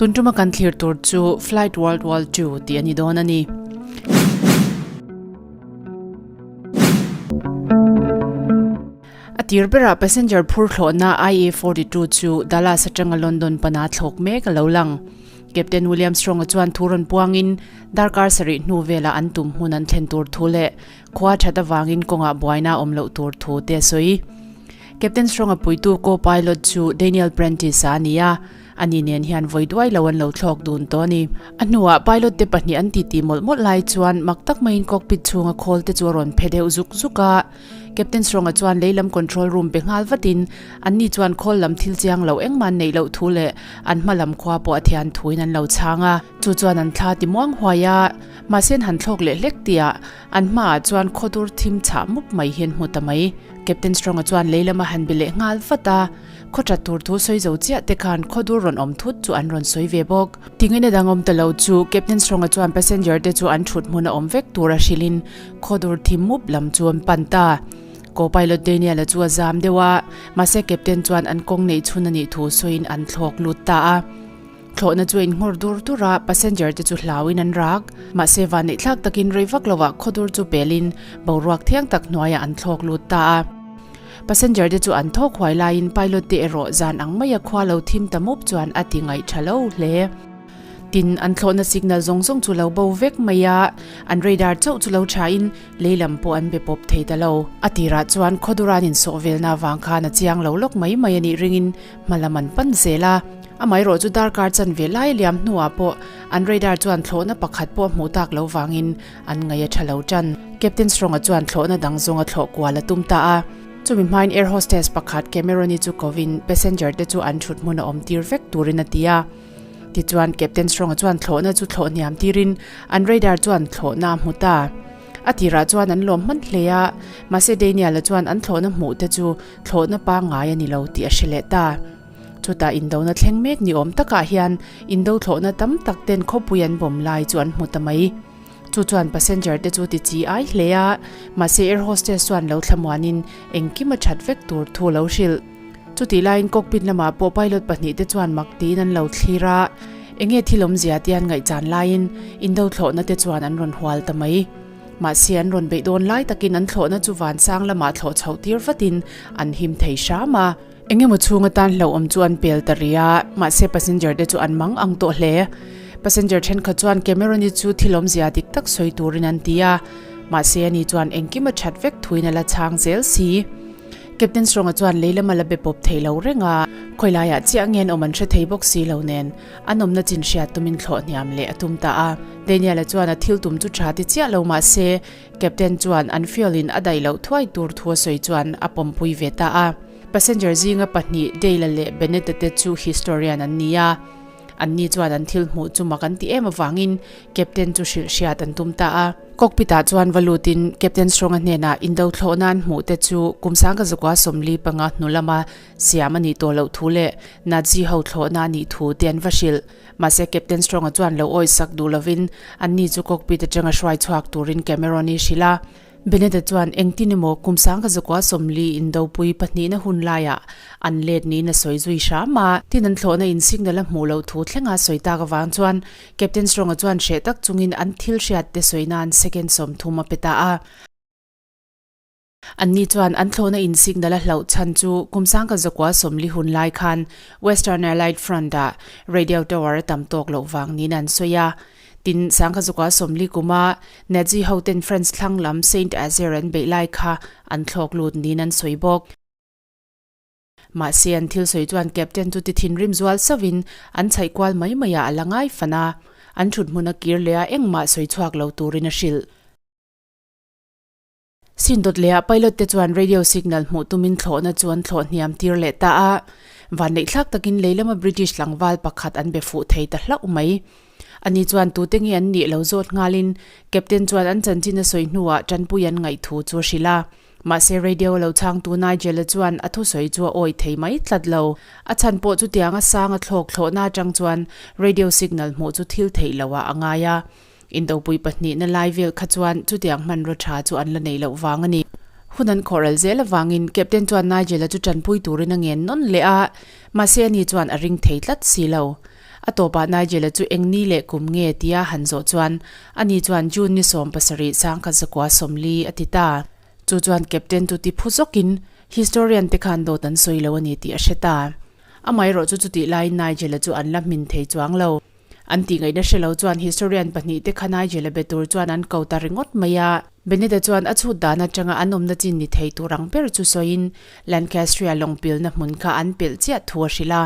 Tun tuma kan thlir tur chu Flight World War Ii tih a ni dawn a ni. A tir berah passenger phur thlawhna IA-42 chu Dallas atanga London pana thlawk mek a lo lang. Captain William Strong-a chuan thu rawn puangin darkar sarih hnu velah an tum hmun an thlen tur thu leh khua that avangin kawngah buaina a awm loh tur thu te a sawi. Captain Strong-a puitu co-pilot chu Daniel Prentice-a a ni a, ani nen hian vawi duai lo an lo thlawk dun tawh a ni. A hnuah pilot te pahnih an titi mawlh mawlh lai chuan mak tak maiin cockpit chhunga khawl te chu a rawn phe deuh zuk zuk a. Captain Strong-a chuan lei lam control room pe nghal vatin anni chuan khawl lam thil chiang lo engmah an neih loh thu leh an hma lam khua pawh a thian thuin an lo chhang a. Chu chuan an thla ti muang huai a, mahse an han thlawk leh hlek tihah an hmaah chuan khawdur thim chhah mup mai hi an hmu ta mai. Captain Strong-a chuan lei lama han be leh nghal vat a, khaw that tur thu sawi zo chiah te khan khawdur rawn awm thut chu an rawn sawi ve bawk. Tingin a dang awm ta lo chu Captain Strong-a chuan passenger te chu an thut hmun a awm vek tur a hrilhin Khawdur thim mup lam chu an pan ta. Co-pilot Daniel-a chu a zam deuh a, mahse Captain chuan an kawng neih chhun a nih thu sawiin an thlawk lut ta a. Thlawhna chu a inngawr dur dur a, passenger te chu hlauin an rak. Mahse vanneih thlak takin rei vak lovah khawdur chu pelin boruak thiang tak hnuaiah an thlawk lut ta a. Passenger te chu an thawk huai laiin pilot te erawh zan ang maia khua lo thim ta mup chuan a ti ngaih tha lo hle. Tin, an thlawhna signal zawng zawng chu lo bo vek mai a, an radar chauh chu lo thain lei lam pawh an be pawp thei ta lo. A tirah chuan Khawdura'n insawh velna avang khan a chiang lo lawk mai mai a nih ringin hma lam an pan zel a. Amaherawh chu darkar chanve lai liam hnuah pawh an radar chuan thlawhna pakhat pawh a hmuh tak lo vangin an ngaih a tha lo tan. Captain Strong-a chuan thlawhna dang zawng a thlawh kual a tum ta a. Chumi hmain air hostess pakhat Cameron-i chu kovin passenger te chu an thut hmun a awm tir vek turin a ti a. Tichuan Captain Strong-a chuan thlawhna chu thlawh hniam tirin an radar chuan thlawhna a hmu ta. A tirah chuan an lawm hman hle a, mahse Daniel-a chuan an thlawhna hmuh te chu thlawhna pangngai a ni lo tih a hre leh ta. Chutah indona thleng mek ni awm takah hian indo thlawhna tam tak ten khawpui an bawm lai chu an hmu ta mai. Chu chuan passenger te chu ti chi ai hle a, mahse air hostess chuan lo thlamuanin engkim a that vek tur thu lo hrilh. Chutih laiin cockpit lamah pawh pilot pahnihte chuan mak tiin an lo thlir a, enge thil awmzia te an ngaihchan laiin indo thlawhna te chuan an rawn hual ta mai. Mahse an rawn beih dawn lai takin an thlawhna chu vansang lamah thlawh chhoh tir vatin an him thei hram a. Engemaw chhung atan hlauhawm chu an pel ta rih a, mahse passenger te chu an mang ang tawh hle. Passenger thenkhat chuan Cameron-i chu thil awmzia dik tak sawi turin an ti a, mahse ani chuan engkim a that vek thuin a la chhang zel si. Captain Strong-a chuan lei lama la be pawp thei lo reng a, khawi laiah chiah nge an awm an hre thei bawk si lo nen, an awmna chin hriat tumin thlawh hniam leh a tum ta a. Daniel-a chuan a thil tum chu tha ti chiah lo mah se, Captain chuan an fuel in a daih loh thuai tur thu a sawi chuan a pawmpui ve ta a. Passenger zinga pahnih Dale-a leh Bennett-a te chu historian an ni a. Anni chuan an thil hmuh chu mak an ti em avangin Captain chu hrilh hriat an tum ta a. Cockpit-ah chuan va lutin Captain Strong-a hnenah indo thlawhna an hmuh te chu kum sangka zakua 45 hnu lama siam a nih tawh loh thu leh Nazi ho thlawhna a nih thu te an va hrilh. Mahse Captain Strong-a chuan lo awisak duh lovin anni chu cockpit atanga hruai chhuak turin Cameron-i hrilh a. Beneda chuan engtin emaw kum sangka zakua 40 indopui pahnihna hun laiah an let niin a sawi zui hram a. Tin an thlawhna in signal a hmuh loh thu thlenga sawi tak avang chuan Captain Strong-a chuan hreh tak chungin an thil hriat te sawi nan second 30 a pe ta a. Anni chuan an thlawhna in signal a hlauh chhan chu kum sangka zakua 40 hun lai khan Western Allied Front-ah radio tower a tam tawk loh vang niin an sawi a. Tin, sangka zakua 40 kuma Nazi hoten France thlang lam Saint Azer an beih lai kha an thlawk lut niin an sawi bawk. Mahse an thil sawi chuan Captain chu ti thinrim zual sauhin an chhaih kual mai mai ah a la ngai fan a, an thut hmun a kir leh a engmah sawi chhuak lo turin a hrilh. Sin dawt leh ah pilot te chuan radio signal hmuh tumin thlawhna chu an thlawh hniam tir leh ta a, vanneih thlak takin lei lama British tlangval pakhat an be fuh thei ta hlauh mai. Ani chuan tute nge an nih lo zawt nghalin Captain chuan an chanchin a sawi hnuah tanpui an ngaih thu chu a hrilh a. Mahse radio lo chhangtu Nigel-a chuan a thusawi chu a awi thei mai tlat lo. A chhan pawh chutianga sang a thlawk thlawhna atang chuan radio signal hmuh chu thil theih loh ah a ngai a. Indopui pahnihna lai vel kha chuan chutiang hmanraw tha chu an la nei loh vang a ni. Hun an khawhral zel avangin Captain chuan Nigel-a chu tanpui turin a ngen nawn leh a, mahse ani chuan a ring thei tlat si lo. A tawpah Nigel-a chu eng ni leh kum nge tia han zawh chuan ani chuan June ni 70 1940 a ti ta. Chu chuan Captain chu ti phu zawkin Historian te khan dawt an sawi lo a ni tih a hre ta. Amaherawh chu chutih laiin Nigel-a chu an la hmin thei chuang lo. An tih ngaihna hre lo chuan Historian pahnihte kha Nigel-a be tur chuan an ko ta ringawt mai a. Bennet-a chuan a chhut dan atanga an awmna chin ni thei tur ang ber chu sawiin Lancastria lawng pilna hmun kha an pelh chiah thu a hrilh a.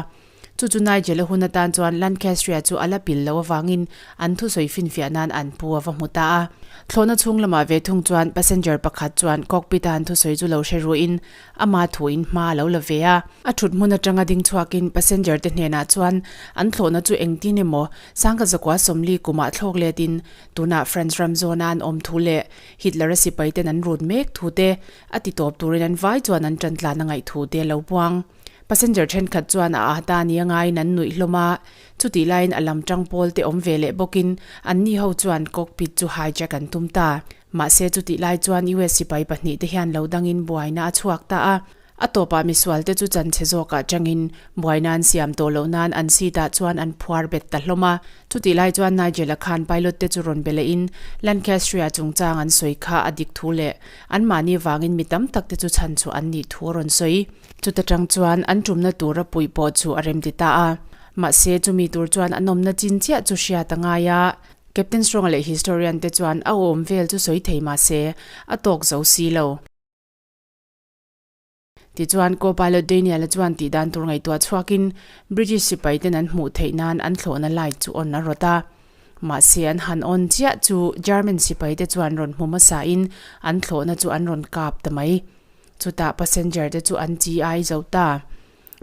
Chu chu Nigel-a hun atan chuan Lancastria chu a la pil loh avangin an thusawi finfiah nan an pu a va hmu ta a. Thlawhna chhung lamah ve thung chuan passenger pakhat chuan cockpit-a an thusawi chu lo hre ruhin ama thuin hma a lo la ve a. A thut hmun atanga ding chhuakin passenger te hnenah chuan an thlawhna chu engtin emaw sangka zakua 40 kumah thlawk letin tunah France ram zawna an awm thu leh Hitler-a sipai ten an rut mek thu te a ti tawp turin an vai chuan an tan tlan a ngaih thu te a lo buang. Passenger thenkhat chuan a ahta nia ngaiin an nuih hlawm a, chutih laiin a lam tang pawl te awm ve leh bawkin anni ho chuan cockpit chu hijack an tum ta. Mahse chutih lai chuan US sipai pahnihte hian lo dangin buaina a chhuak ta a, a tawpah misual te chu chanchhe zawkah tangin buaina an siam tawh loh nan an seat ah chuan an phuar bet ta hlawm a. Chutih lai chuan Nigel-a khan pilot te chu rawn be lehin Lancastria chungchang an sawi kha a dik thu leh anmahni vangin mi tam tak te chu chhan chhuah an nih thu a rawn sawi. Chuta tang chuan an tumna tura puih pawh chu a rem ti ta a. Mahse chumi tur chuan an awmna chin chiah chu hriat a ngai a. Captain Strong-a leh Historian te chuan a awm vel chu sawi thei mahse a tawk zo si lo. Tichuan Co-pilot Daniel-a chuan tih dan tur ngaihtuah chhuakin British sipai ten an hmuh theih nan an thlawhna light chu on a rawt a. Mahse an han on chiah chu German sipai te chuan rawn hmu hmasa in an thlawhna chu an rawn kap ta mai. Chutah passenger te chu an chi ai zo ta.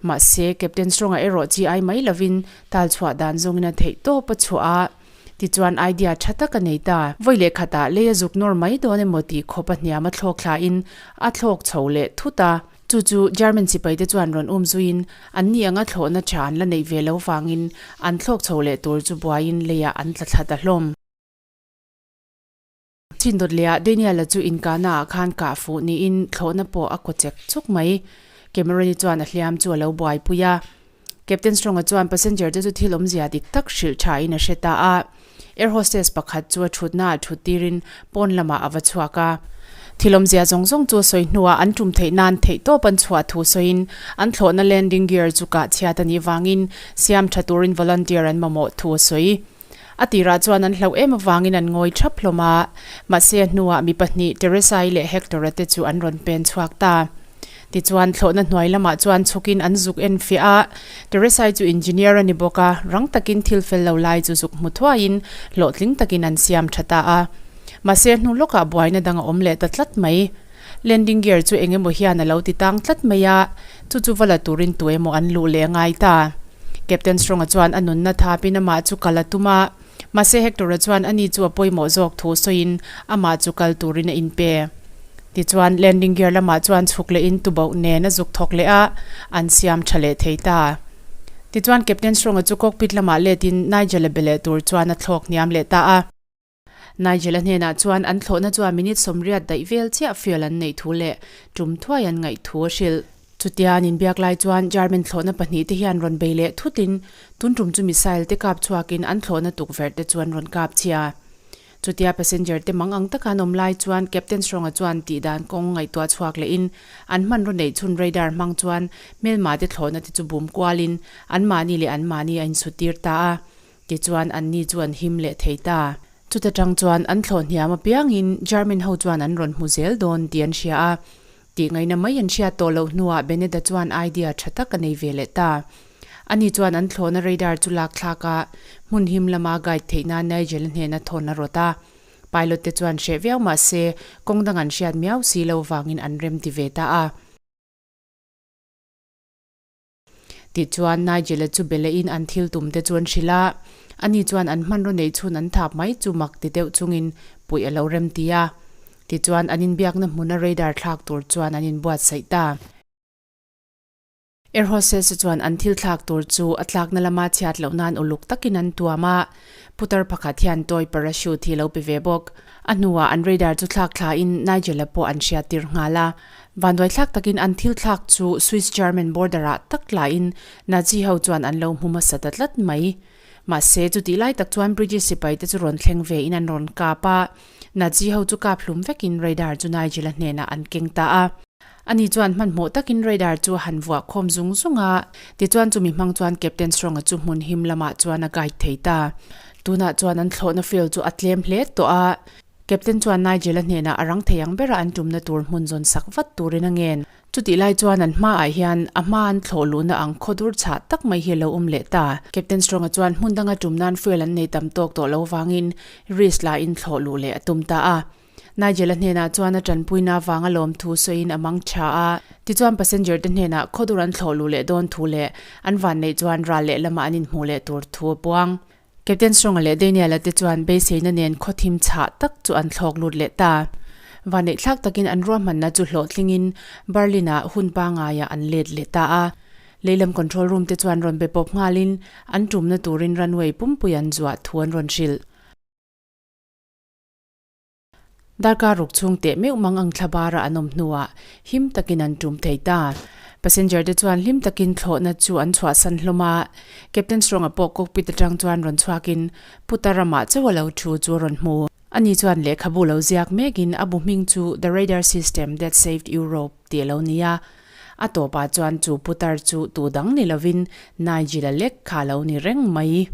Mahse, Captain Strong-a erawh chi ai mai lovin tal chhuah dan zawngin a theih tawp a chhuah a. Tichuan idea tha tak a nei ta. Vawi leh khatah lei a zuk nawr mai dawn emaw tih khawp a hniam a thlawk thlain a thlawk chho leh thut a. Chu chu German sipai te chuan rawn um zuiin an ni anga thlawhna tha an la neih ve lo vangin an thlawk chho leh tur chu buaiin leiah an tla thla ta hlawm. Chhindawt lehah Daniel-a chu inkahnaah khan kah fuh niin thlawhna pawh a kaw chek chuk mai. Cameron-i chuan a hliam chu a lo buaipui a. Captain Strong-a chuan passenger te chu thil awmzia dik tak hrilh thain a hre ta a. Air hostess pakhat chu a thutnaah thut tirin pawn lamah a va chhuak a. Thil awmzia zawng zawng chu a sawi hnuah an tum theih nan theihtawp an chhuah thu sawiin an thlawhna landing gear chu kah chhiat a nih vangin siam tha turin volunteer an mamawh thu a sawi. A tirah chuan an hlauh em avangin an ngawi thap hlawm a, mahse a hnuah mi pahnih Teresa-i leh Hector-a te chu an rawn pen chhuak ta. Tichuan thlawhna hnuai lamah chuan chhukin an zuk en fiah a, Teresa-i chu engineer a ni bawk a, rang takin thil fel lo lai chu zuk hmu thuaiin hlawhtling takin an siam tha ta a. Mahse a hnu lawkah buaina dang a awm leh ta tlat mai. Landing gear chu eng emaw hian a lo ti tang tlat mai a, chu chu va la turin tu emaw an luh leh a ngai ta. Captain Strong-a chuan a nunna thapin amah chu kal a tum a, mahse Hector-a chuan ani chu a pawimawh zawk thu sawiin amah chu kal turin a inpe. Tichuan landing gear lamah chuan chhuk lehin tubauh nen a zuk thawk leh a, an siam tha leh thei ta. Tichuan Captain Strong-a chu cockpit lamah letin Nigel-a be leh tur chuan a thlawk hniam leh ta a. Nigel-a hnenah chuan an thlawhna chuan minute 80 daih vel chiah fuel an neih thu leh tum thuai an ngaih thu a hrilh. Chutia an inbiak lai chuan German thlawhna pahnih te hian rawn bei leh thutin tun tum chu missile te kap chhuakin an thlawhna tukverh te chu an rawn kap chhia. Chutia passenger te mang ang taka an awm lai chuan Captain Strong-a chuan tihdan kawng ngaihtuah chhuak lehin an hmanraw neih chhun radar hmang chuan hmelma te thlawhna te chu bum kualin anmahni leh anmahni a insutir ta a. Tichuan anni chu an him leh thei ta. Chuta tang chuan an thlawh hniam apiangin German ho chuan an rawn hmu zel dawn tih an hria a. Tih ngaihna mai an hriat tawh loh hnuah Beneda chuan idea tha tak a nei ve leh ta. Ani chuan an thlawhna radar chu lak thlak a, hmun him lama guide theih nan Nigel-a hnena thawn a rawt a. Pilot te chuan hreh viau mah se kawng dang an hriat miau si lo vangin an rem ti ve ta a. Tichuan, Nigel-a chu be lehin an thil tum te chu an hrilh a, ani chuan an hmanraw neih chhun an thap mai chu mak ti deuh chungin puih a lo rem ti a. Tichuan, an inbiakna hmuna radar thlak tur chuan an inbuatsaih ta. Air hostess-a chuan an thil thlak tur chu a tlakna lama chhiat loh nan uluk takin an tuam a, putar pakhat hian toy parachute hi a lo pe ve bawk. A hnuah an radar chu thlak thlain Nigel-a pawh an hriattir nghal a. Vanduaithlak takin an thil thlak chu Swiss-German border-ah tak tlaiin Nazi ho chuan an lo hmu hmasa ta tlat mai. Mahse, chutih lai tak chuan British sipai te chu rawn thleng ve in an rawn kap a, Nazi ho chu kap hlum vekin radar chu Nigel-a hnenah an keng ta a. Ani chuan hmanhmawh takin radar chu a han vuah khawm zung zung a, tichuan chumi hmang chuan Captain Strong-a chu hmun him lamah chuan a guide thei ta. Tunah chuan an thlawhna fuel chu a tlem hle tawh a, Captain chuan Nigel-a hnenah a rang thei ang bera an tumna tur hmun zawn sak vat turin a ngen. Chutih lai chuan an hmaah hian a hma an thlawh luhna ang khaw dur chhah tak mai hi a lo awm leh ta. Captain Strong-a chuan hmun danga tum nan fuel an nei tam tawk tawh lo vangin risk la in thlawh luh leh a tum ta a. Nigel-a hnenah chuan a tanpuina avanga lawmthu sawiin a mang tha a. Tichuan passenger te hnenah khaw dur an thlawh luh leh dawn thu leh an vanneih chuan ral leh lama an inhmuh leh tur thu a puang. Captain Strong-a leh Daniel-a te chuan beiseina nen khaw thim chhah tak chu an thlawk lut leh ta. Vanneihthlak takin an ruahmanna chu hlawhtlingin Berlin-ah hun pangaiah an let leh ta a. Lehlam control room te chuan rawn be pawp nghalin an tumna turin runway pumpui an zuah thu an rawn hrilh. Darkar ruk chhung teh meuh mang ang thla bara an awm hnuah him takin an tum thei ta. Passenger te chuan hlim takin thlawhna chu an chhuahsan hlawm a, Captain Strong-a pawh cockpit atang chuan rawn chhuakin putar ramah chauh a lo thu chu a rawn hmu. Ani chuan lehkhabu lo ziak mekin a bu hming chu The Radar System That Saved Europe tih a lo ni a. A tawpah chuan chu putar chu tu dang ni lovin Nigel-a lek kha a lo ni reng mai.